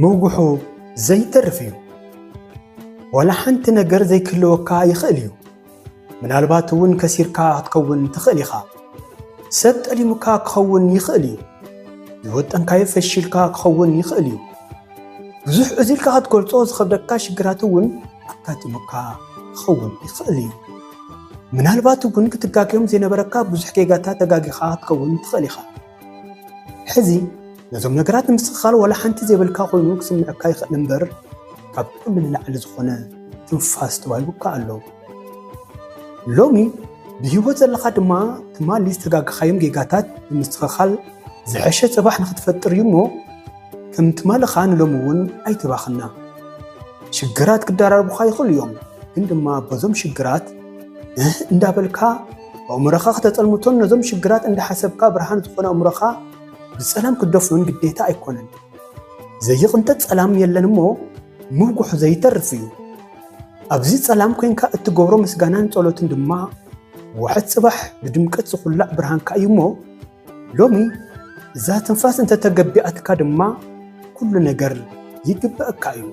ምውግሑ ዘይተርፍ እዩ። ዋላ ሓንቲ ነገር ዘይክህልወካ ይኽእል እዩ። ምናልባት እውን ከሲርካ ክትከውን ትኽእል ኢኻ። ሰብ ጠሊሙካ ክኸውን ይኽእል እዩ። ዝወጠንካዮ ፈሺልካ ክኸውን ይኽእል እዩ። ብዙሕ እዚልካ ክትገልጾ ዝኸብደካ ሽግራት እውን ኣጋጢሙካ ክኸውን ይኽእል እዩ። ምናልባት እውን ክትጋግዮም ዘይነበረካ ብዙሕ ጌጋታት ተጋጊኻ ክትከውን ትኽእል ኢኻ። ሕዚ ነዞም ነገራት ንምስትኽኻል ዋላ ሓንቲ ዘይብልካ ኮይኑ ክስምዐካ ይኽእል እምበር፣ ካብ ኩሉ ንላዕሊ ዝኾነ ትንፋስ ተዋሂቡካ ኣሎ። ሎሚ ብህይወት ዘለኻ ድማ ትማሊ ዝተጋገኻዮም ጌጋታት ብምስትኽኻል ዝሐሸ ጽባሕ ንኽትፈጥር እዩ እሞ፣ ከም ትማልኻ ንሎሚ እውን ኣይትባኽና። ሽግራት ክደራረቡኻ ይኽእሉ እዮም፣ ግን ድማ በዞም ሽግራት እህ እንዳበልካ ኣእምሮኻ ክተጸልምቶን ነዞም ሽግራት እንዳሓሰብካ ብርሃን ዝኾነ ኣእምሮኻ ብጸላም ክትደፍኖን ግዴታ ኣይኮነን። ዘይቕንጠጥ ጸላም የለን እሞ ምውግሑ ዘይተርፍ እዩ። ኣብዚ ጸላም ኮይንካ እትገብሮ ምስጋናን ጸሎትን ድማ ዋሕድ ጽባሕ ብድምቀት ዝኹላዕ ብርሃንካ እዩ እሞ፣ ሎሚ እዛ ትንፋስ እንተተገቢኣትካ ድማ ኩሉ ነገር ይግበኣካ እዩ።